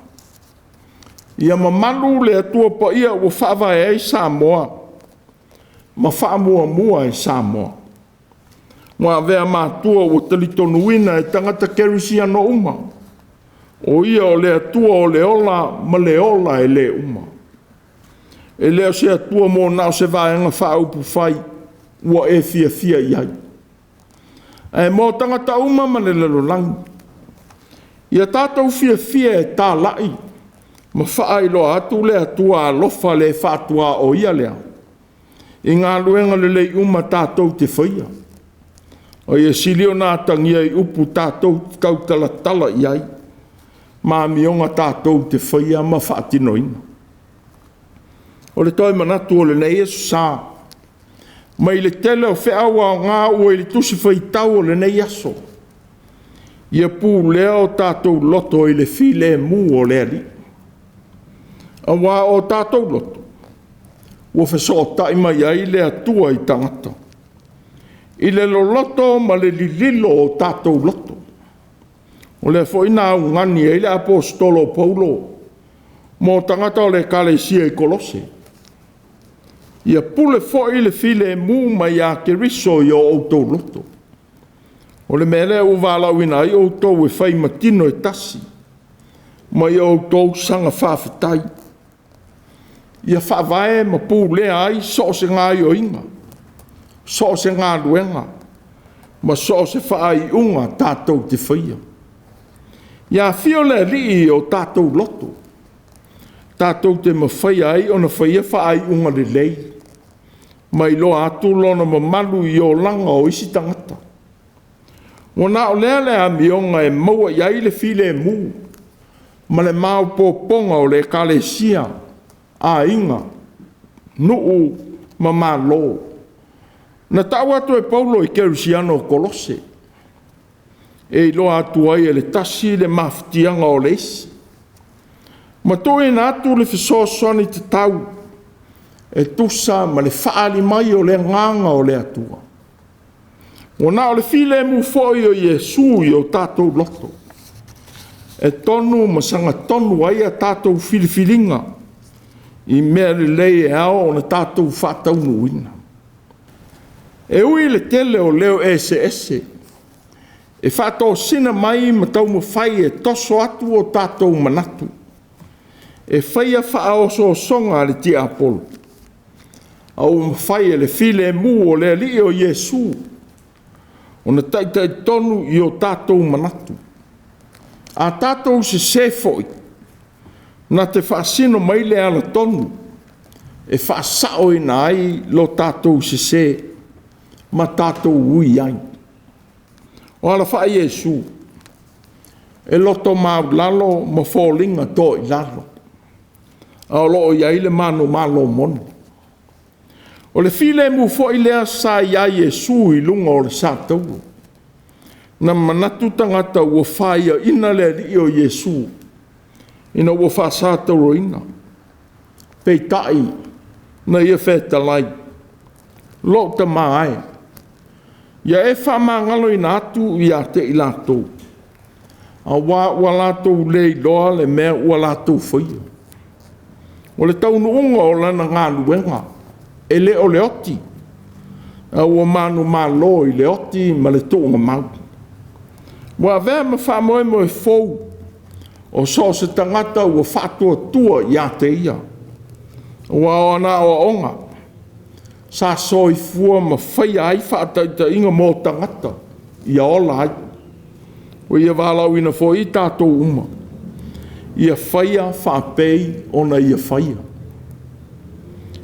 Ia mamalu le Atua paia ua faavae ai Samoa ma faamuamua e Samoa. Ua avea matua ua talitonuina e tagata kerisiano uma, o ia o le Atua o le ola ma le ola e le uma. E le o se Atua mo na o se vaega faaupufai ua e fiafia i ai, ae mo tagata uma ma le lalolagi. Ia tatou fiafia e talai ma faailoa atu le Atua alofa le faatuaoia lea i galuega lelei uma tatou te faia. O ia sili ona atagia i upu tatou te tautalatala i ai ma amioga tatou te faia ma faatinoina. O le toe manatu o lenei aso sa, mai le tele o feau aoga ua i le tusi faitau o lenei aso, ia pulea o tatou loto i le filemu o le Alii, aua o tatou loto ua fesootai mai ai le Atua i tagata, i le loloto ma le lililo o tatou loto. O lea foi na augani ai le aposetolo o Paulo mo tagata o le ekalesia i Kolose. Ia pule foi le filemu mai ia Keriso i o outou loto. O le mea lea ua valaauina ai outou e fai ma tino e tasi, ma ia outou saga faafetai. Ia faavae ma pulea ai so o se gaoioiga, so o se galuega, ma so o se faaiuga tatou te faia. Ia afio le Alii i o tatou loto, tatou te mafaia ai ona faia faaiuga lelei, ma iloa atu lona mamalu i olaga o isi tagata. Ua na o lea le amioga e maua i ai le filemu ma le maopoopoga o le ekalesia, aiga, nuu ma malo. Na tau atu e Paulo i kerisiano o Kolose, e iloa atu ai e le tasi le mafatiaga o le isi, ma tuuina atu le fesoasoani tatau e tusa ma le faaali mai o le agaga o le Atua. Ua na o le filemu foi o Iesu i o tatou loto, e tonu ma sagatonu ai a tatou filifiliga i mea lelei e ao ona tatou faataunuuina. E ui i le tele o leo eseese e faatosina mai ma taumafai e toso atu o tatou manatu, e faia faaosoosoga a le tiapolo, a ua mafai e le filemu o le Alii o Iesu ona taitaitonu i o tatou manatu. A tatou sese foi, na te faasino mai le alatonu e faasaoina ai lo tatou sese ma tatou ui ai. O alafai Iesu, e loto maulalo ma foliga toilalo, a o lo o i ai le manumalo moni. O le filemu foi lea sa i ai Iesu i luga o le satauro. Na manatu tagata ua faiaina le Alii o Iesu ina ua faasatauroina. Peitai, na ia fetalai, lou tama e, ia e faamagaloina atu ia te i latou, aua ua latou le iloa le mea ua latou faia. O le taunuuga o lana galuega, e le o le oti, a ua manumalo i le oti ma le tuugamau. Ua avea ma faamoemoe fou o so o se tagata ua faatuatua ia te ia, aua o ana aoaoga sa soifua ma faia ai faataitaiga mo tagata ia ola ai. Ua ia valaauina foi i tatou uma, ia faia faapei ona ia faia.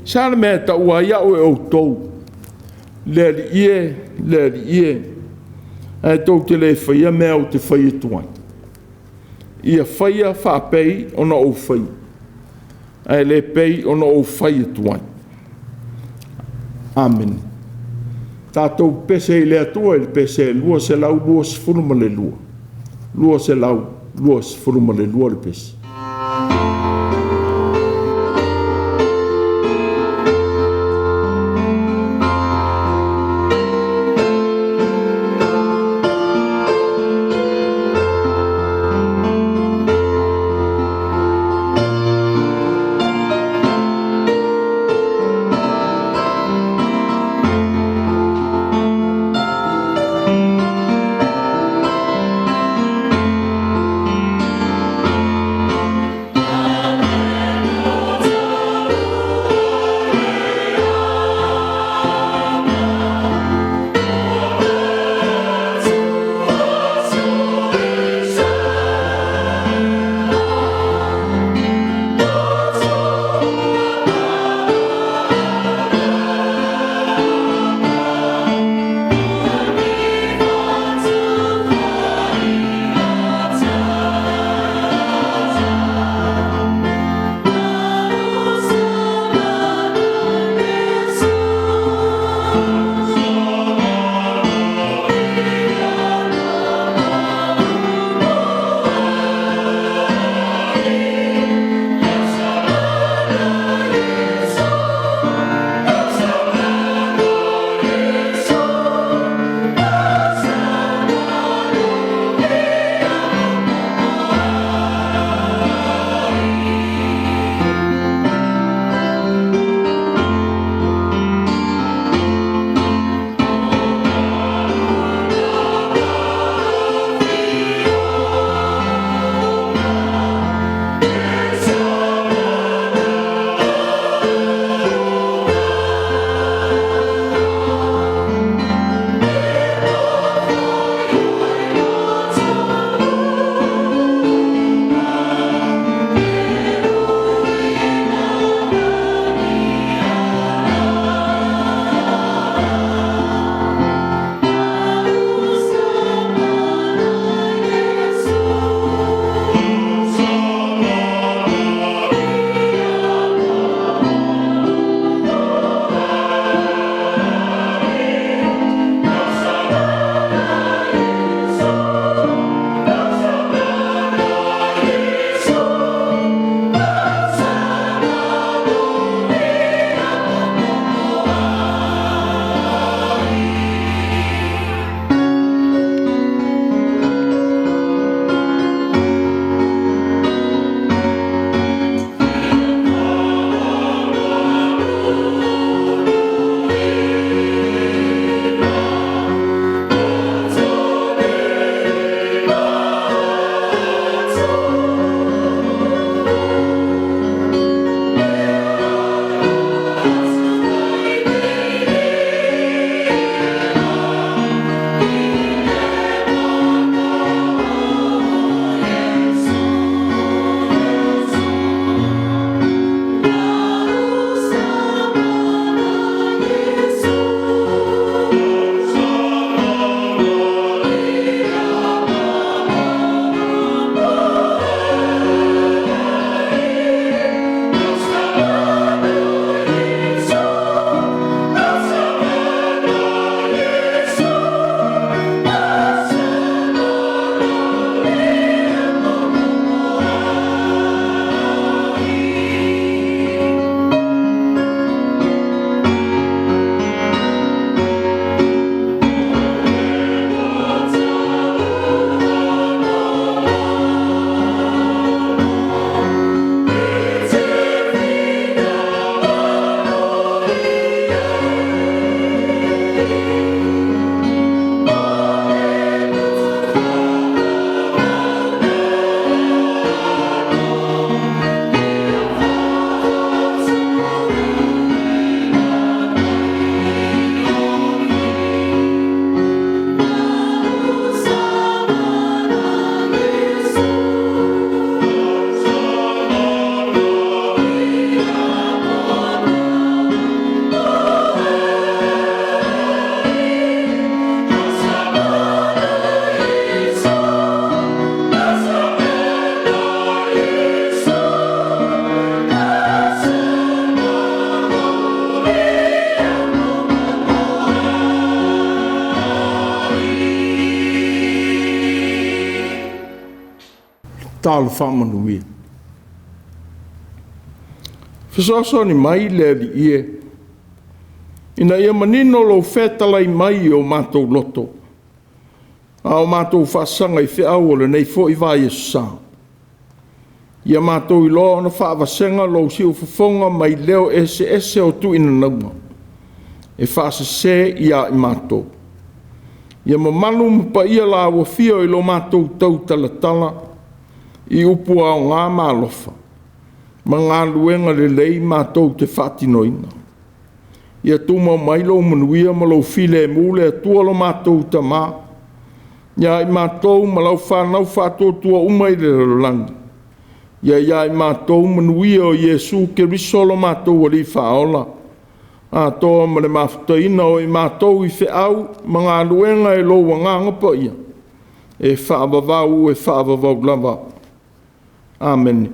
Se a le mea e taua ai au e outou, le Alii e, le Alii e, ae tou te le faia mea ou te fai atu ai? Ia faia faapei ona ou faia, ae le pei ona ou fai atu ai. Amene. Tatou pese i le Atua i le pese 222, 222 le pese. Tatalo faamanuia. Fesoasoani mai le Alii e, ina ia manino lou fetalai mai i o matou loto, a o matou faasaga i feau o lenei foi vaiaso sa. Ia matou iloa ona faavasega lou siufofoga mai leo eseese o tuuinanauga e faasese ia i matou. Ia mamalu ma paia lauafia i lo matou tautalatala i upu aoga ma alofa, ma galuega lelei matou te faatinoina. Ia tumau mai lou manuia ma lou filemu le Atua lo matou Tama, ia i matou ma lau fanau faatuatua uma i le lalolagi, ia ia i matou manuia o Iesu Keriso lo matou Alii Faaola, atoa ma le mafutaina o i matou i feau ma galuega e lou Agaga Paia, e faavavau e faavavau lava. Amene.